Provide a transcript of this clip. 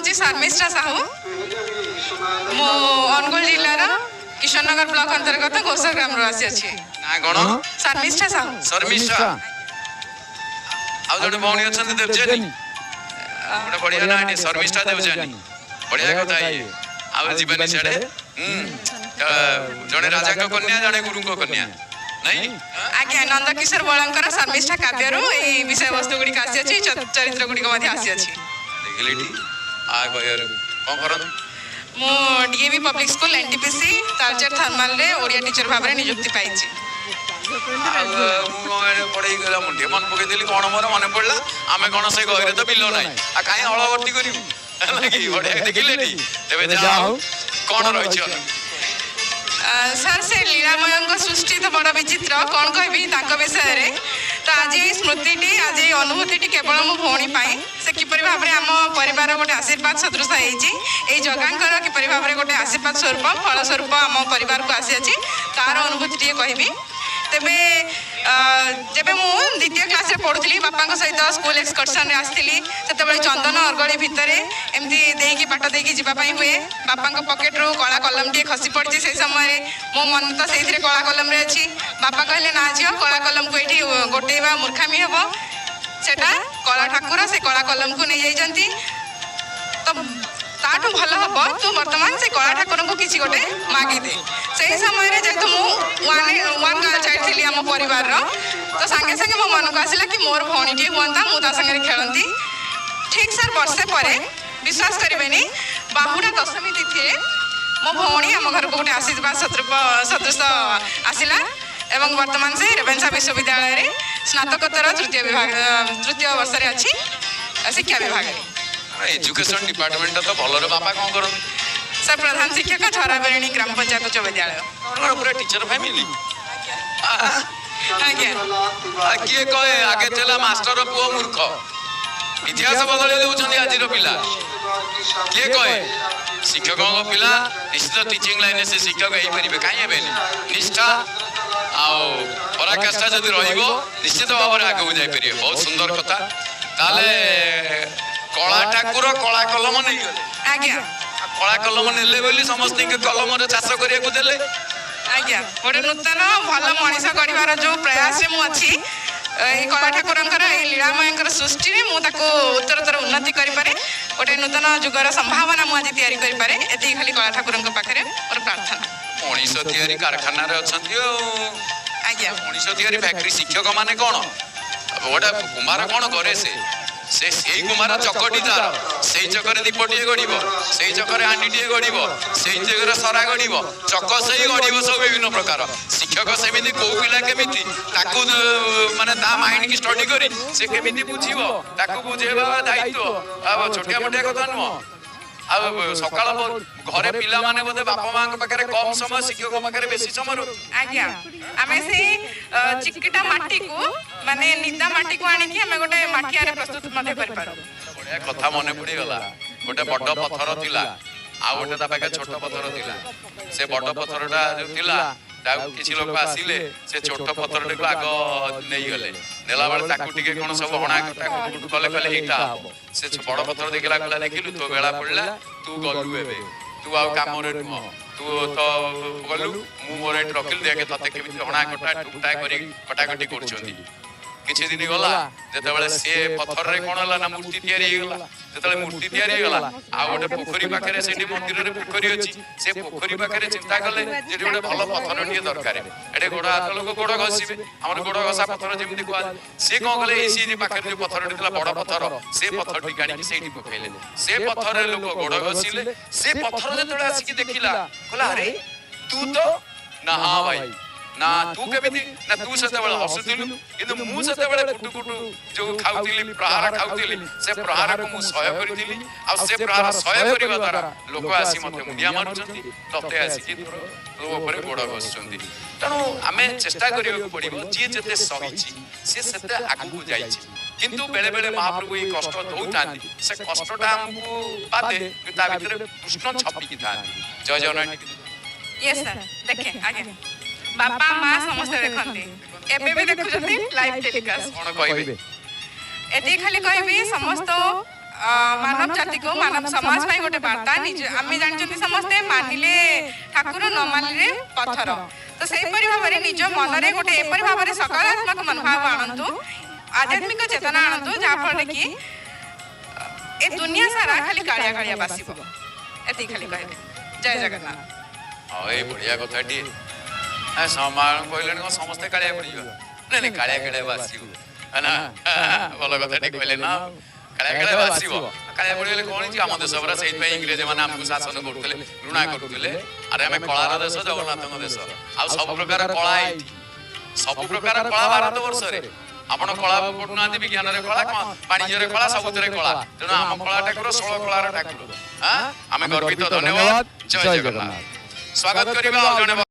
ହେଉଛି ଶର୍ମିଷ୍ଠା ସାହୁ। ମୁଁ ଅନୁଗୁଳ ଜିଲ୍ଲାର କିଶୋରନଗର ବ୍ଲକ ଅନ୍ତର୍ଗତ ଗୋସର ଗ୍ରାମରୁ ଆସିଅଛି। ନା କଣ? ଶର୍ମିଷ୍ଠା ସାହୁ। ଶର୍ମିଷ୍ଠା। ଆଉ ଜଣେ ଭଉଣୀ ଅଛନ୍ତି, ଦେବଯାନୀ। ଗୋଟେ ବଢିଆ ନା ଏଠି, ଶର୍ମିଷ୍ଠା ଦେବଯାନୀ, ବଢିଆ କଥା ଇଏ। ଆଉ ଯିବାନି ସିଆଡେ। ତ ଜଣେ ରାଜାଙ୍କ କନ୍ୟା, ଜଣେ ଗୁରୁଙ୍କ କନ୍ୟା, ନାଇଁ? ଆଜ୍ଞା, ନନ୍ଦକିଶୋର ବଳଙ୍କର ଶର୍ମିଷ୍ଠା କାବ୍ୟରୁ ଏଇ ବିଷୟବସ୍ତୁ ଗୁଡ଼ିକ ଆସିଅଛି, ଚରିତ୍ର ଗୁଡ଼ିକ ମଧ୍ୟ ଆସିଅଛି। ଦେଖିଲି ଏଠି। କହିବାରୁ କଣ କରନ୍ତି? ମୁଁ DAV public school, NTPC, Talcher ଥର୍ମାଲରେ ଓଡ଼ିଆ ଟିଚର ଭାବରେ ନିଯୁକ୍ତି ପାଇଛି। ଆଉ ମୁଁ କଣ ଏଠି ପଢେଇ ଗଲା, ମୁଁ ଟିକେ ମନେ ପକେଇଦେଲି। କଣ ମୋର ମନେ ପଡିଲା, ଆମେ କଣ ସେ ଗହିରେ ତ ବିଲ ନାହିଁ, ଆଉ କାହିଁ ହଳବର୍ତ୍ତି କରିବୁ, ହେଲା କି? ବଢିଆ, ଦେଖିଲେ ଏଠି। ତେବେ ଯାହା ହଉ, କଣ ରହିଛି ଅନୁଭୂତି? ସାର୍, ସେ ଲୀଳାମୟଙ୍କ ସୃଷ୍ଟି ତ ବଡ଼ ବିଚିତ୍ର, କ'ଣ କହିବି ତାଙ୍କ ବିଷୟରେ। ତ ଆଜି ଏଇ ସ୍ମୃତିଟି, ଆଜି ଏଇ ଅନୁଭୂତିଟି କେବଳ ମୋ ଭଉଣୀ ପାଇଁ। ସେ କିପରି ଭାବରେ ଆମ ପରିବାର ଗୋଟେ ଆଶୀର୍ବାଦ ସଦୃଶ ହେଇଛି, ଏଇ ଜଗାଙ୍କର କିପରି ଭାବରେ ଗୋଟେ ଆଶୀର୍ବାଦ ସ୍ୱରୂପ, ଫଳ ସ୍ୱରୂପ ଆମ ପରିବାରକୁ ଆସିଅଛି, ତାର ଅନୁଭୂତି ଟିକେ କହିବି। ତେବେ ଯେବେ ମୁଁ ଦ୍ୱିତୀୟ କ୍ଲାସରେ ପଢ଼ୁଥିଲି, ବାପାଙ୍କ ସହିତ ସ୍କୁଲ ଏକ୍ସକର୍ସନରେ ଆସିଥିଲି। ସେତେବେଳେ ଚନ୍ଦନ ଅର୍ଗଳି ଭିତରେ ଏମିତି ଦେଇକି, ବାଟ ଦେଇକି ଯିବା ପାଇଁ ହୁଏ। ବାପାଙ୍କ ପକେଟରୁ କଳା କଲମଟିଏ ଖସି ପଡ଼ିଛି। ସେଇ ସମୟରେ ମୋ ମନ ତ ସେଇଥିରେ କଳା କଲମରେ ଅଛି। ବାପା କହିଲେ, ନା ଝିଅ, କଳା କଲମକୁ ଏଇଠି ଗୋଟେଇବା ମୂର୍ଖାମି ହେବ। ସେଟା କଳା ଠାକୁର ସେ କଳା କଲମକୁ ନେଇଯାଇଛନ୍ତି। ତ ତାଠୁ ଭଲ ହବ ତୁ ବର୍ତ୍ତମାନ ସେ କଳା ଠାକୁରଙ୍କୁ କିଛି ଗୋଟେ ମାଗିଦେ। ସେଇ ସମୟରେ ଯେହେତୁ ମୁଁ ୱାନ୍ ୱାନ୍ ଗାର୍ଲ ଚାଇଲ୍ଡ ଥିଲି ଆମ ପରିବାରର, ତ ସାଙ୍ଗେ ସାଙ୍ଗେ ମୋ ମନକୁ ଆସିଲା କି ମୋର ଭଉଣୀଟିଏ ହୁଅନ୍ତା, ମୁଁ ତା ସାଙ୍ଗରେ ଖେଳନ୍ତି। ଠିକ୍ ସାର୍, ବର୍ଷେ ପରେ, ବିଶ୍ୱାସ କରିବେନି, ବାହୁଡ଼ା ଦଶମୀ ତିଥିରେ ମୋ ଭଉଣୀ ଆମ ଘରକୁ ଗୋଟେ ଆଶୀର୍ବାଦ ସଦୃଶ ଆସିଲା ଏବଂ ବର୍ତ୍ତମାନ ସେ ରେଭେନ୍ସା ବିଶ୍ୱବିଦ୍ୟାଳୟରେ ସ୍ନାତକୋତ୍ତର ତୃତୀୟ ବିଭାଗ, ତୃତୀୟ ବର୍ଷରେ ଅଛି ଶିକ୍ଷା ବିଭାଗରେ। ଏଜୁକେସନ ଡିପାର୍ଟମେଣ୍ଟଟା ତ ଭଲରେ। ବାପା କଣ କରନ୍ତି? ସାର୍, ପ୍ରଧାନ ଶିକ୍ଷକ, ଝରାବେରିଣୀ ଗ୍ରାମ ପଞ୍ଚାୟତ ଉଚ୍ଚ ବିଦ୍ୟାଳୟ। ଆପଣଙ୍କର ପୁରା ଟିଚର ଫ୍ୟାମିଲି। ଆଜ୍ଞା। କିଏ କହେ ଆଗେ ଥିଲା ମାଷ୍ଟର ପୁଅ ମୂର୍ଖ? ଇତିହାସ ବଦଳେଇ ଦଉଛନ୍ତି ଆଜିର ପିଲା। କିଏ କହେ? ଶିକ୍ଷକଙ୍କ ପିଲା ନିଶ୍ଚିତ ଟିଚିଂ ଲାଇନରେ ସେ ଶିକ୍ଷକ ହେଇପାରିବେ, କାହିଁ ହେବେନି? ନିଷ୍ଠା ଆଉ ପରାକାଷ୍ଠା ଯଦି ରହିବ, ନିଶ୍ଚିତ ଭାବରେ ଆଗକୁ ଯାଇପାରିବେ। ବହୁତ ସୁନ୍ଦର କଥା। ତାହେଲେ କଳା ଠାକୁର କଳା କଲମ ନେଇଗଲେ। ଆଜ୍ଞା। ଆଉ କଳା କଲମ ନେଲେ ବୋଲି ସମସ୍ତଙ୍କୁ କଲମରେ ଚାଷ କରିବାକୁ ଦେଲେ। ଆଜ୍ଞା, ଗୋଟେ ନୂତନ ଭଲ ମଣିଷ ଗଢ଼ିବାର ଯୋଉ ପ୍ରୟାସରେ ମୁଁ ଅଛି, ଏଇ କଳା ଠାକୁରଙ୍କର, ଏଇ ଲୀଳାମୟଙ୍କର ସୃଷ୍ଟିରେ ମୁଁ ତାକୁ ଉତ୍ତରୋତ୍ତର ଉନ୍ନତି କରିପାରେ, ଗୋଟେ ନୂତନ ଯୁଗର ସମ୍ଭାବନା ମୁଁ ଆଜି ତିଆରି କରିପାରେ, ଏତିକି ଖାଲି କଳା ଠାକୁରଙ୍କ ପାଖରେ ମୋର ପ୍ରାର୍ଥନା। ମଣିଷ ତିଆରି କାରଖାନାରେ ଅଛନ୍ତି ଆଉ। ଆଜ୍ଞା। ମଣିଷ ତିଆରି ଫ୍ୟାକ୍ଟ୍ରି ଶିକ୍ଷକ ମାନେ କଣ? ଗୋଟେ କୁମ୍ଭାର କଣ କରେ? ସେ ସେ ସେଇ କୁମ୍ଭାର ଚକଟି ତାର, ସେଇ ଚକରେ ଦୀପଟିଏ ଗଢିବ, ସେଇ ଚକରେ ହାଣ୍ଡିଟିଏ ଗଢିବ, ସେଇ ଚକରେ ସରା ଗଢିବ, ଚକ ସେଇ ଗଢିବ ସବୁ ବିଭିନ୍ନ ପ୍ରକାର। ଶିକ୍ଷକ ସେମିତି କୋଉ ପିଲା କେମିତି, ତାକୁ ମାନେ ତା ମାଇଣ୍ଡ କି ଷ୍ଟଡି କରି ସେ କେମିତି ବୁଝିବ, ତାକୁ ବୁଝେଇବା ଦାୟିତ୍ୱ। ଆଉ ଛୋଟିଆ ମୋଟିଆ କଥା ନୁହଁ। ଆଉ ସକାଳ ଘରେ ପିଲାମାନେ ବୋଧେ ବାପା ମାଙ୍କ ପାଖରେ କମ ସମୟ, ଶିକ୍ଷକ ପାଖରେ ବେଶୀ ସମୟ ରହୁଛନ୍ତି। ଆଜ୍ଞା, ଆମେ ସେଇ ଚିକିଟା ମାଟିକୁ, ମାନେ ନିଦା ମାଟିକୁ ଆଣିକି ଆମେ ଗୋଟେ ମାଠିଆରେ ପ୍ରସ୍ତୁତ ମଧ୍ୟ କରିପାରୁ। ବଢିଆ କଥା ମନେ ପଡିଗଲା। ଗୋଟେ ବଡ ପଥର ଥିଲା, ଆଉ ଗୋଟେ ତା ପାଖରେ ଛୋଟ ପଥର ଥିଲା। ସେ ବଡ ପଥରଟା ଯୋଉ ଥିଲା, ତାକୁ କିଛି ଲୋକ ଆସିଲେ, ସେ ଛୋଟ ପଥରଟିକୁ ଆଗ ନେଇଗଲେ। ନେଲା ବେଳେ ତାକୁ ଟିକେ କଣ ସବୁ ହଣା କଟା କୁଟୁ କଲେ, କହିଲେ ଏଇଟା ହବ। ସେ ବଡ ପଥର ଦେଖିଲା, କହିଲା, ଦେଖିଲୁ, ତୋ ବେଳା ପଡିଲା, ତୁ ଗଲୁ, ଏବେ ତୁ ଆଉ କାମରେ ନୁହଁ, ତୁ ତ ଗଲୁ, ମୁଁ ମୋର ଏଠି ରଖିଲି, ଦେଖେ ତତେ କେମିତି ହଣା କଟା ଟୁକଟା କରି କଟାକଟି କରୁଛନ୍ତି। କିଛି ଦିନ ଗଲା, ଯେତେବେଳେ ସେ ପଥରରେ କଣ ହେଲା ନା ମୂର୍ତ୍ତି ତିଆରି ହେଇଗଲା। ଯେତେବେଳେ ମୂର୍ତ୍ତି ତିଆରି ହେଇଗଲା, ଆଉ ଗୋଟେ ପୋଖରୀ ପାଖରେ, ସେଠି ମନ୍ଦିରରେ ପୋଖରୀ ଅଛି, ସେ ପୋଖରୀ ପାଖରେ ଚିନ୍ତା କଲେ ଯେଠି ଗୋଟେ ଭଲ ପଥରଟିଏ ଦରକାର, ଏଠି ଗୋଡ ହାତ ଲୋକ ଗୋଡ ଘଷିବେ, ଆମର ଗୋଡ ଘଷା ପଥର ଯେମିତି କୁହାଯାଏ। ସେ କଣ କଲେ, ଏଇ ସେଇଠି ପାଖରେ ଯୋଉ ପଥରଟି ଥିଲା, ବଡ ପଥର, ସେ ପଥରଟି ଆଣିକି ସେଇଠି ପକେଇଲେ। ସେ ପଥରରେ ଲୋକ ଗୋଡ ଘଷିଲେ। ସେ ପଥର ଯେତେବେଳେ ଆସିକି ଦେଖିଲା, କହିଲା, ଆରେ ତୁ ତ, ନା ହଁ ଭାଇ, ନା ତୁ କେମିତି, ନା ତୁ ସେତେବେଳେ ହସୁଥିଲୁ, କିନ୍ତୁ ମୁଁ ସେତେବେଳେ କୁଟୁ କୁଟୁ ଯୋଉ ଖାଉଥିଲି, ପ୍ରହାର ଖାଉଥିଲି, ସେ ପ୍ରହାରକୁ ମୁଁ ସହ୍ୟ କରିଥିଲି। ଆଉ ସେ ପ୍ରହାର ସହ୍ୟ କରିବା ଦ୍ୱାରା ଲୋକ ଆସି ମତେ ମୁଣ୍ଡିଆ ମାରୁଛନ୍ତି, ତତେ ଆସିକି ତୋର ତୋ ଉପରେ ଗୋଡ ଘଷୁଛନ୍ତି। ତେଣୁ ଆମେ ଚେଷ୍ଟା କରିବାକୁ ପଡିବ। ଯିଏ ଯେତେ ସହିଛି, ସେ ସେତେ ଆଗକୁ ଯାଇଛି। କିନ୍ତୁ ବେଳେ ବେଳେ ମହାପ୍ରଭୁ ଏଇ କଷ୍ଟ ଦଉଥାନ୍ତି। ସେ କଷ୍ଟଟା ଆମକୁ ବାଧେ, କିନ୍ତୁ ତା ଭିତରେ କୃଷ୍ଣ ଛପିକି ଥାନ୍ତି। ଜୟ ଜଗନ୍ନାଥ। ୟେସ୍ ସାର୍, ଦେଖେ ଆଜ୍ଞା। ବାପା ମା ସମସ୍ତେ ଦେଖନ୍ତି, ଏବେ ବି ଦେଖୁଛନ୍ତି ଲାଇଭ୍ ଟେଲିକାଷ୍ଟ। କଣ କହିବେ? ଏତିକି ଖାଲି କହିବି, ସମସ୍ତ ମାନବ ଜାତିକୁ, ମାନବ ସମାଜ ପାଇଁ ଗୋଟେ ବାର୍ତ୍ତା। ନିଜ ଆମେ ଜାଣିଛନ୍ତି ସମସ୍ତେ, ମାନିଲେ ଠାକୁର, ନ ମାନିଲେ ପଥର। ତ ସେହିପରି ଭାବରେ ନିଜ ମନରେ ଗୋଟେ ଏପରି ଭାବରେ ସକାରାତ୍ମକ ମନୋଭାବ ଆଣନ୍ତୁ, ଆଧ୍ୟାତ୍ମିକ ଚେତନା ଆଣନ୍ତୁ, ଯାହାଫଳରେ କି ଏ ଦୁନିଆ ସାରା ଖାଲି କାଳିଆ କାଳିଆ ବାସିବ। ଏତିକି ଖାଲି କହିବି। ଜୟ ଜଗନ୍ନାଥ। ଆଉ ଏଇ ବଢିଆ କଥାଟିଏ ସମାନ କହିଲେଣି। କଣ ସମସ୍ତେ କାଳିଆ ପଡିଯିବ? ନାଇଁ ନାଇଁ, କାଳିଆ କାଳିଆ ବାସିବ ନା। ଭଲ କଥାଟି କହିଲେ ନା, କାଳିଆ କାଳିଆ ବାସିବ। କାଳିଆ ପଡ଼ିଗଲେ କଣ ହେଇଛି ଆମ ଦେଶ ପରା? ସେଇଥିପାଇଁ ଇଂରେଜ ମାନେ ଆମକୁ ଶାସନ କରୁଥିଲେ, ଘୃଣା କରୁଥିଲେ। ଆରେ, ଆମେ କଳାର ଦେଶ, ଜଗନ୍ନାଥଙ୍କ ଦେଶ, ଆଉ ସବୁ ପ୍ରକାର କଳା ଏଇଠି, ସବୁ ପ୍ରକାର କଳା ଭାରତ ବର୍ଷରେ। ଆପଣ କଳା ପଢୁନାହାନ୍ତି? ବିଜ୍ଞାନରେ କଳା, ବାଣିଜ୍ୟରେ କଳା, ସବୁଥିରେ କଳା। ତେଣୁ ଆମ କଳା ଠାକୁର, 16 କଳାର ଠାକୁର। ଆମେ ଗର୍ବିତ। ଧନ୍ୟବାଦ। ଜୟ ଜଗନ୍ନାଥ। ସ୍ୱାଗତ କରିବା ଆଉ ଜଣେ।